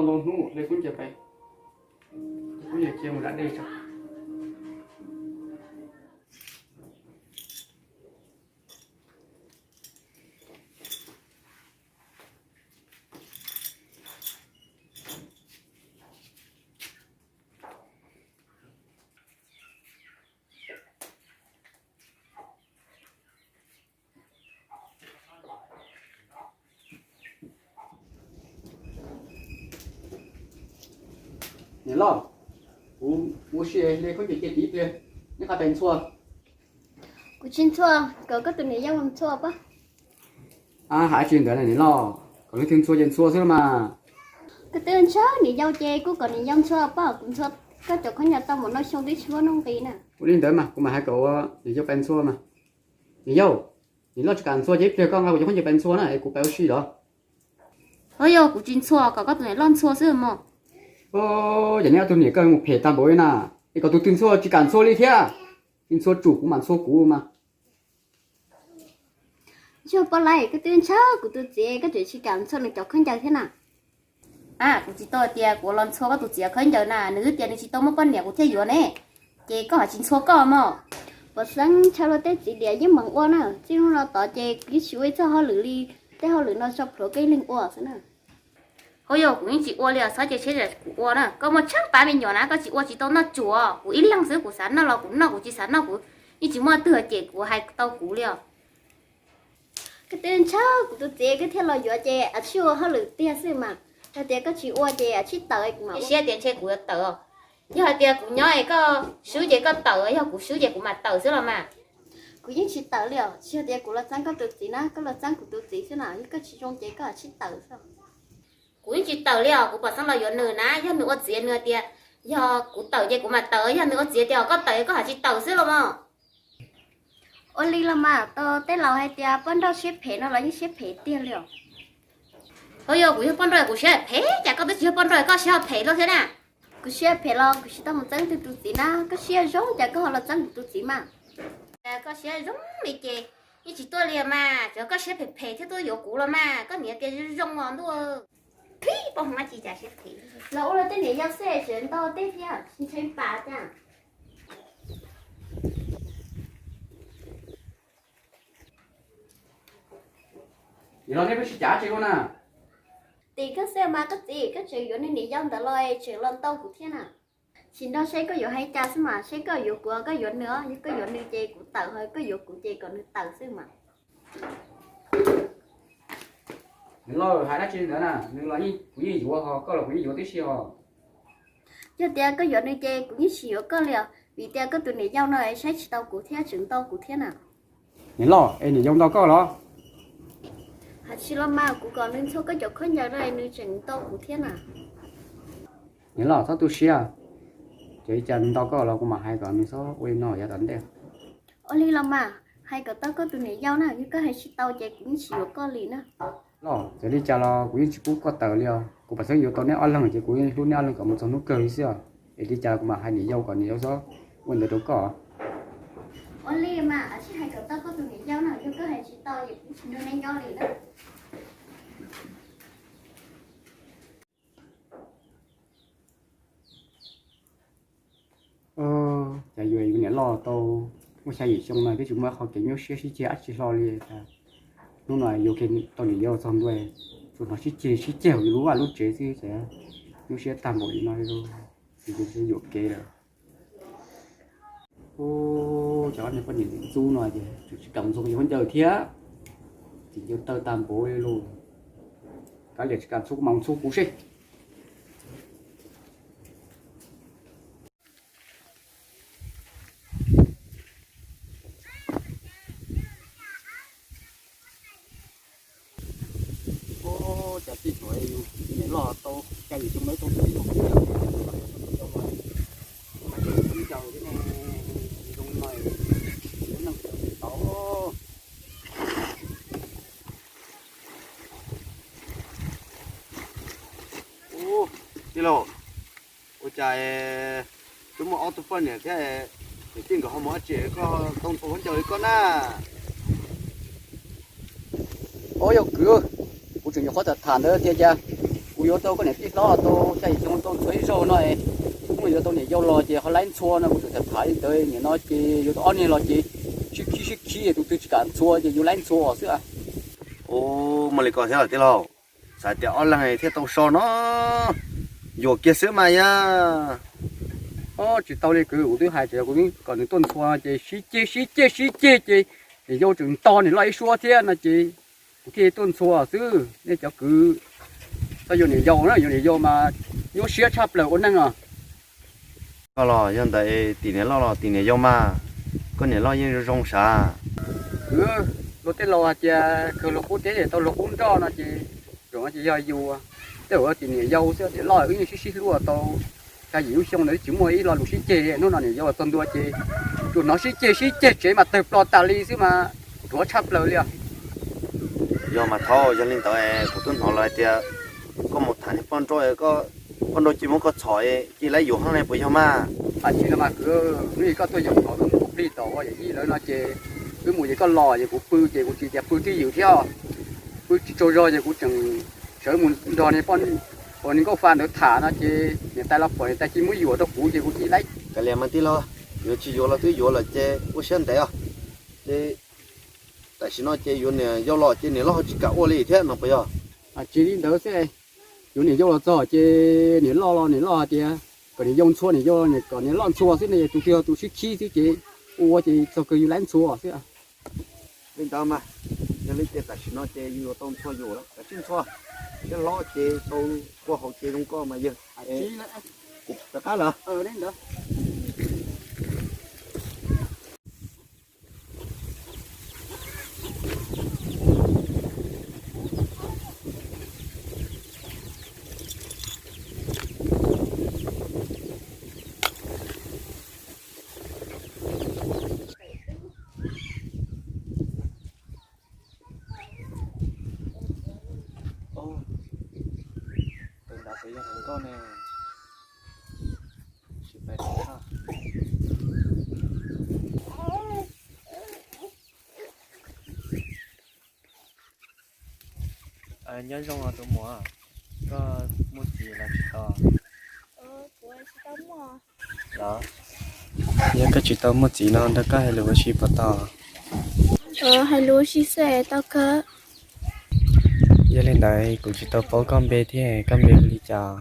Ntau hnub hle khaub ncaws pais, khaub ncaws cia mus da dej tso. Niam loj, kuv ua si hle khaub ncaws cia tid ib pliag, neb qab pais ntxhua. Kuv tsis ntxhua, kom koj tus niam yau ntxhua pob. Hais tsis li ntawd niam loj, kom leej twg ntxhua ces ntxhua xwb los mas. Koj twb ntshaw niam yau ces kuj kom niam yau ntxhua pob, kuv ntxhua koj cov khaub ncaws tau mus noj xyoo twb tsis muaj nuj nqis na. Ua li ntawd mas kuv mam hais kom niam yau pais ntxhua mas. Niam yau, niam loj tsis kam ntxhua ces ib pliag koj nqa kuv cov khaub ncaws pais ntxhua na es kuv pais ua si los. Hos yog kuv tsis ntxhua, kom koj tus niam loj ntxhua xwb mog. Yog neb ob tug niam koj mus phem tag npaum li na, es kom tus twg ntxhua tsis kam ntxhua li thiab. Tsis ntxhua tsum kuv mam ntxhua kuv mas. Yog pob laib, koj twb ntshaw kuv tus txiv, koj tseem tsis kam ntxhua nws cov khaub ncaws thiab na. A, kuv tsis tau hais tias kuv los ntxhua koj tus txiv khaub ncaws na, nws twb tias nws tsis tau muaj poj niam kuv thiaj yuav ne. Ces koj ho tsis ntxhua koj mog. Pov xeeb ntshaw luag tej txiv diam yeej meem ua na, txij hnub no tod ces kuv yeej tsis ua ib txoj hauj lwm li, tej hauj lwm no tso plhuav koj ib leeg ua xwb na. Hauj yog kuv yeej tsis ua li os, txhob cia siab tias kuv ua na, koj muaj tsheej pab me nyuam na koj tsis ua tsis tau noj tsuag, kuv ib leeg xwb kuv xav noj los kuv noj, kuv tsis xav noj kuv yeej tsis muaj leej twg cem kuv hais tau kuv li os. Koj twb ntshaw kuv tus txiv koj thiaj los yuav ces a tsis ua hauj lwm tiag xwb mas, yog tias koj tsis ua ces a tsis tawm kuv mam ua. Siab tias ntshe kuv yuav tawm os. Yog hais tias kuv nyob es koj swb ces koj tawm, yog kuv swb ces kuv mam tawm xwb los mas. Kuv yeej tsis tawm li os, tsis yog tias kuv los txeeb koj tus txiv na, koj los txeeb kuv tus txiv xwb na, yog koj tsis zoo ces koj a tsis tawm xwb. Kuv yeej tsis tawm li os, kuv pom xeeb los yuav nws na, yog nws ua txiv nws hais tias yog kuv tawm ces kuv mam tawm, yog nws ua txiv tias koj tawm koj ha tsis tawm xwb los mas. Ua li los mas, tau tej laus hais tias poj nrauj siab phem no los yeej siab phem tiag li os. Hauj yog kuv yog poj nrauj kuv siab phem cas koj twb tsis yog poj nrauj koj siab ho phem luaj thiab na. Kuv siab phem los kuv tsis tau mus txeeb twg tus txiv na, koj siab zoo cas koj ho los txeeb kuv tus txiv mas. Koj siab zoo li ces yeej tsis tuaj li mas, tsuav koj siab phem phem thiaj tuaj yuav kuv los mas, koj niam tias zoo os ntuj. Pib poj hmab ci cas siab phem. Los ua luag tej niam yau xwb tseem ntau tej thiab tsis ntshai pas cas. Nim no neb peb sib cav tsi ua na? Tim koj xwb mas koj txiv, koj tseem yuav niag niam yau ntawd los tseem los ntau kuv thiab na. Tsis nrog seb koj yuav hais cas xwb mas, seb koj yuav kuv koj yuav nws, yog koj yuav nws ces kuv tawm, ho koj yuav kuv ces kom nws tawm xwb mas. Nws los hais dab tsi ntawd na, nws los kuv yeej yuav ho, koj los kuv yeej yuav tib si ho. Yog tias koj yuav nws ces kuv yeej tsis yuav koj li os, vim tias koj tus niam yau no saib tsis tau kuv thiab tseem ntau kuv thiab na. Niam loj, es niam yau ntau koj los? Hais tsis los mas, kuv kom nws ntxhua koj cov khaub ncaws no nws tseem ntau kuv thiab na. Niam loj txhob tu siab, ces li cas nws ntau koj los kuv mam hais kom nws txhob ua li no yav tom ntej. Ua li los mas, hais kom tau koj tus niam yau na, yog koj hais tsis tau ces kuv yeej tsis yuav koj li na. Loj, txawm li cas los kuv yeej tsis pub koj tawm li os, kuv pam xeeb yuav tau neb ob leeg ces kuv yeej hlub neb ob leeg kom mus txog hnub kawg li xwb os. Es li cas kuv mam hais niam yau kom niam yau txhob ua ntawd rau koj. Ua li mas, tsis hais kom tau koj tus niam yau na, yog koj hais tsis tau ces kuv tsis nrog neb nyob li na. Cas yuav yus niam loj tau muaj xya yim xyoo no twb tsis muaj qhov kev nyuaj siab sib ceg dab tsi hlo li. Hnub no yuav kiag tau niam yau txog ntua, tsuas hnov sib ceg sib ceg hauv yus lub vaj lub tsev xwb ces nyuaj siab tag npaum li no li lauj. Yuam kev lawm. Ub, cov niag poj niam ntxub no ces tsis kam ntxhua yus khaub ncaws thiab, tsis ncaws taw tag npaum li lauj. Kav liam tsis kam ntxhua kuv mas ntxhua kuv seb. Ub, cas tij tuam yus niam loj tau xya yim xyoo no tau tau tau tau tau tau tau tau tau. Ub, tij laug, ua cas twb muaj ob tug poj niam thiab, niam tij nkawd ho mus dab tsi koj tau ntxhua khaub ncaws li koj na? Ub, yog kwv, kuv tseem nyuam qhuav tham tham ntawd tias cas kuv Kuv yuav tau koj niam tij hlob tau xya yim xyoo tau ntxhua ib zaug no, kuv yuav tau niam yau los ces ho laib ntxhua no, kuv tseem tham li ntawd. Nim no ces yuav tau ob niag los ces sib khib sib khib, tus twg tsis kam ntxhua ces yuav laib ntxhua xwb. Ua, muaj li ko thiab los tij laug, xav tias ob leeg thiaj tau so no, yuam kiag xwb mas yog. Ob, tsis tau li kwv, kuv twb hais tias kuv kom nws tuaj ntxhua ces sib ceg sib ceg sib ceg ces niam yau tseem nto niam loj ib suab thiab no ces kuv thiaj tuaj ntxhua xwb. Nej cov kwv, txhob yuav niam yau na, yuav niam yau mas nyuaj siab tshaj plaws ua neej os. Koj los yog ntawd tim niam loj los tim niam yau mas, koj niam loj yeej zoo zoo sav. Kwv, luag tej laus hais tias kawg luag qub teb tau luag qub nroj no ces, zaum no ces yog yus, tej zaum tim niam yau xwb, niam loj wb yeej sib sib hlub tau xya yim lub xyoo ntawd tsis muaj ib lo lus sib ceg. Hnub no niam yau txog ntua ces tsuas hnov sib ceg sib ceg tsev mas tawg plo tas li xwb mas ruav tshaj plaws li os. Yog mas thaum yog li ntawd kuv twb hnov lawv hais tias koj mus tham niag poj nrauj, poj nrauj cia muab koj txhom cia lawv yuam hab ne puas yog mas? Tam sim no mas kwv, hnub ib koj tuaj yuam tod wb mus plig tom ua yawm yij lawv no ces wb mus ces koj los ces kuv pw ces kuv tsis tias pw twj ywm thiab, pw tsis tsaug zog ces kuv tseem sawv mus nrog niag poj, uas niag nkauj fa ntawd tham no ces niam tais los pom niam tais cia muab yuam rau kuv ces kuv cia laib. Kav liam mas tij laug, yuav tsis yuav los twb yuav lawm ces ua siab ntev os. Ces tam sim no ces yuav niam yau los ces niam loj ho tsis kam ua li thiab no puas yog? Tsis li ntawd xwb, yuav niam yau los txog ces niam loj los niam loj hais tias kom niam yau ntxhua niam yau, kom niam loj ntxhua xwb ne, tus twg tus sib khib xwb ces ua ces txog kawg yus laib ntxhua xwb. Li ntawd mas, yog li ces tam sim no ces yus yuav tau ntxhua yus lawm, kav tsij ntxhua, siab hlob ces tau ua hauv ces zoo koj mas yawg. Kuv rov qab lawm. Tus ntawd puas yog hluas nkauj ne? Tsis pais. Nyob zoo os tus muam, koj muaj txiv los tsis tau? Los, yog koj tsis tau muaj txiv no nrog koj hais lus ua si puas tau? Hais lus ua si xwb tau kawg. Yog li ntawd kuv tsis tau paub koj npe thiab, koj npe hu li cas?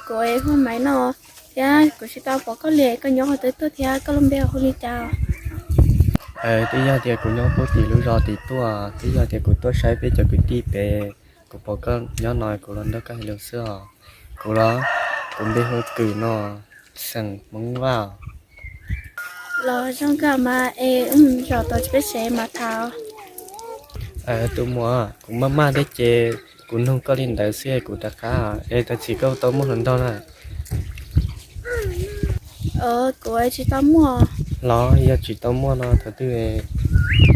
Kuv hu Maiv no, thiab kuv tsis tau pom koj li, koj nyob qhov twg tuaj thiab koj lub npe hu li cas? Twb yog tias kuv nyob puag tim lub zos tim tuaj, twb yog tias kuv tuaj saib peb cov kwv tij pem, kuv pom koj nyob no kuv los nrog koj hais lus xwb os. Kuv los, kuv npe hu Kwm no, xeem Hmoob Vaj. Los zoo kawg mas es wb mus zaum tau peb tsev mas tham. Tus muam, kuv maj maj thiab ces kuv nug koj li ntawd xwb kuv rov qab es, tam sim koj tau muaj hluas nraug na? Kuv tsis tau muaj. Los yog tsis tau muaj no thaum twg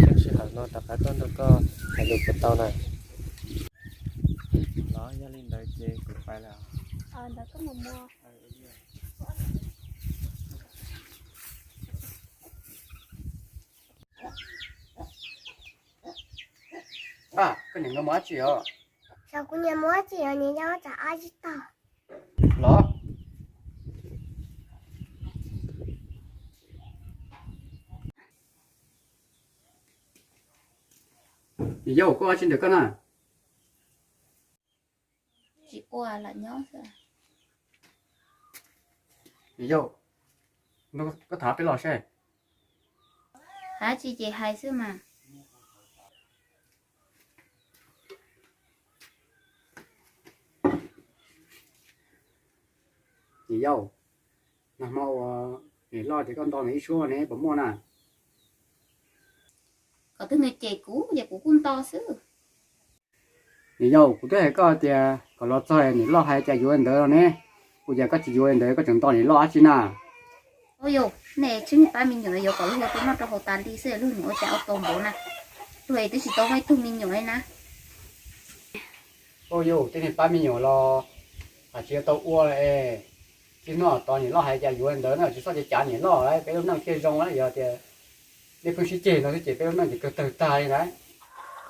xyoo sij hawm no rov qab tuaj nrog koj hais lus puas tau na? Los yog li ntawd ces kuv pais lawm. Koj niam nkawd mus dab tsi os? Xyov kuv niam mus dab tsi os, niam yau tsam ab tsis tau. Los, niam yau koj ua dab tsi ntawm koj na? Tsis ua, lam nyob xwb. Niam yau, koj tham peb los seb. Hais dab tsi ces hais xwb mas. Niam yau, nag hmo uas niam loj tias koj nto nws ib suab ne puas muaj na? Kom twg nws cem kuv ces kuv kuj nto xwb. Niam yau, kuv twb hais koj tias kom los txog niam loj hais cas yuav li ntawd los ne, ua cas koj tsis yuav li ntawd koj tseem nto niam loj dab tsi na? Ua yus, nej tseem pab me nyuam yuav kom luag ua tus noj rau haus tas li xwb, luag niam ua cas ua tau npaum na. Luag es twb tsis tau muaj ib tug me nyuam li na. Ua yus, tej niag pab me nyuam los tsis tau ua es, txij hnub tos niam loj hais cas yuav li ntawd na, tsis txhob cav cav niam loj lawm peb lub neej thiaj zoo na. Yog tias nej pheej sib ceg no xwb ces peb lub neej ces kawg tawg tag li na.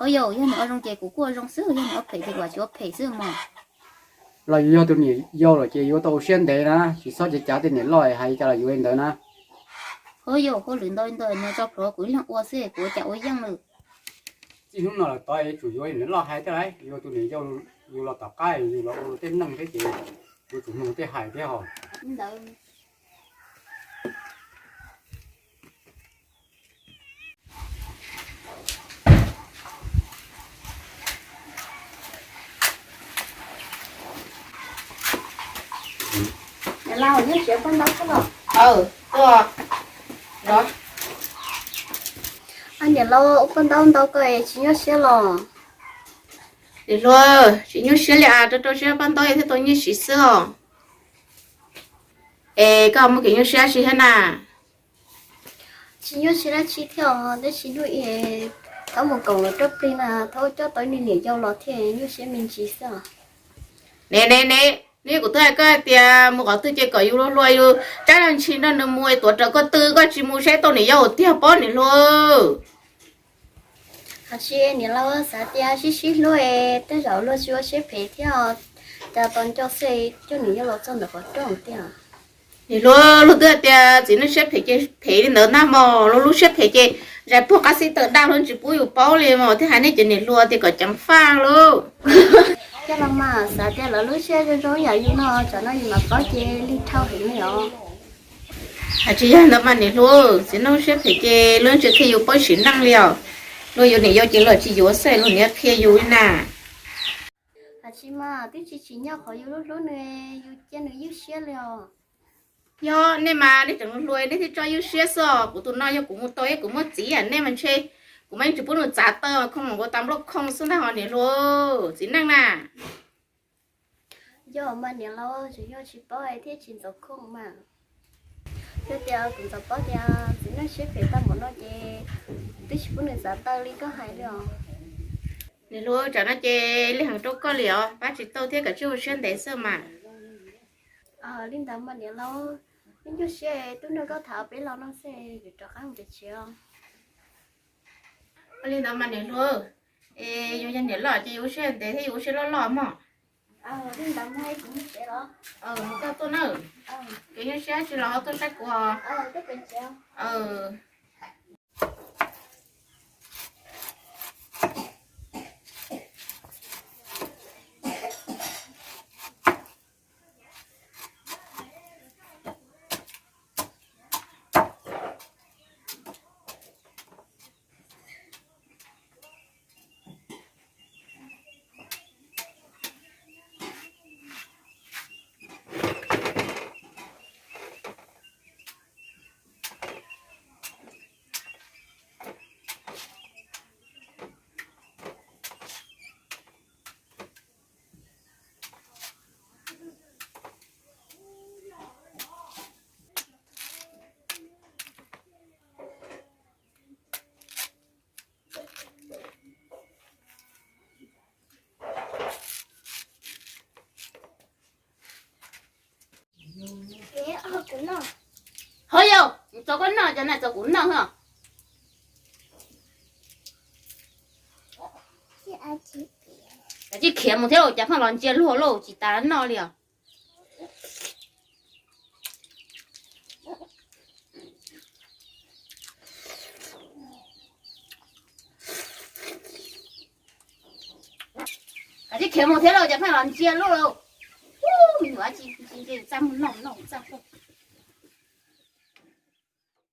Ua yus, yog niam ua zoo ces kuv kuj ua zoo xwb, yog niam ua phem ces kuv tsis ua phem xwb mog. Los yus yog tus niam yau lawm ces yuav tau ua siab ntev na, tsis txhob cav cav tej niam loj hais cas los yuav li ntawd na. Hos yog hauj lwm ntau li ntawd no tso plhuav kuv ib leeg ua xwb kuv ua cas ua yeej lawm. Txij hnub no lawm tod yuav tsum yuav niam loj hais thiab lauj, yus tus niam yau, yus los tom qab yus los ua tej neej thiab ces yuav tsum mloog tej hais thiab hos. Niam laus, nyob siav paj ntaub xwb los? Niam laus, ua paj ntaub ntau koj es tsis nyuaj siab los? Niam hluas, tsis nyuaj siab li as, rau rau siab paj ntaub thiaj tau nyiaj siv xwb os. Es koj muaj kev nyuaj siab dab tsi thiab na? Tsis nyuaj siab dab tsi thiab os, tab sis hnub ib thaub mus koom lawv rab plig na, thaub coj tau niam yau los thiaj nyuaj siab me ntsis xwb os. Ne ne ne, neb kuv twb hais koj hais tias mus qhov twg ces kom yus hluas hluas yus rab ntshis nrog nws mus es tuav rawv ko tw, koj tsis mus saib tau niam yau tiag pob niam hluas. Hos tsis niam laus, xav tias sib sib hlub es tej zaum luag tsis ua siab phem thiab, cas tos nco xwb coj niam yau los txog ntawm qhov rooj tiag. Niam hluas, luag twb hais tias txiv neej siab phem ces phem li ntawd ntag mog, luag lub siab phem ces zais puag qab xib taws daj luag tsis pub yus paub li mog, thiaj hais nej cov niam hluas tias kom ceev faj lauj. Coj los mas, xav tias lawv lub siab zoo zoo yam yus no, tsam no yus mam paub ces lig dhau heev li os. Hais tsis yog ntawd mas niam hluas, txiv neej siab phem ces luag tsis qhia yus paub sim neej li os. Luag yuav niam yau ces luag tsis yuav xwb, luag niaj qhia yus li na. Hais tsis mas twb tsis tsim nyog qhov yus hlub hlub nws, yus cia nws ywj siab li os. Yog nej mas nej tseem hluas hluas nej thiaj tso ywj siab xwb os, kuv tus no yog kuv mus tau thiab kuv muaj txiv, nej mas ntshe kuv mas yeej tsis pub nws txav taw, khooj mus ua tas nplooj khooj xwb ntag hos niam hluas, txiv neej na. Yog mas niam laus, tseem yog tsis paub thiaj tsis ntxaus khooj mas. Yog tias kuv ntxaus paub tias txiv neej siab phem tag npaum no ces twb tsis pub nws txav taw li koj hais li os. Niam hluas, tsam no ces lig heev rau koj li os, pab tsis tau thiab, koj tsij ua siab ntev xwb mas. Li ntawd mas niam laus, ib nyuag siab twb nrog koj tham peb los no xwb, yuav rov qab mus pem tsev os. Li ntawd mas niam hluas, es yus yog niam loj ces yus ua siab ntev thiab yus ua siab loj loj mog. Li ntawd mas kuv mus tsev los? Koj tuaj na, kev nyuaj siab tsis los ho tuaj saib kuv os. Ho yog, txog koj noj cov na, txog kuv noj ho. Kav tsij khiav mus thiab lauj, cas pheej los ntsia luag lauj, tsis tas noj li os. Kav tsij khiav mus thiab lauj, cas pheej los ntsia luag lauj. Me nyuam dab tsi ntsia ntsia txaj muag noj noj txaj tuaj.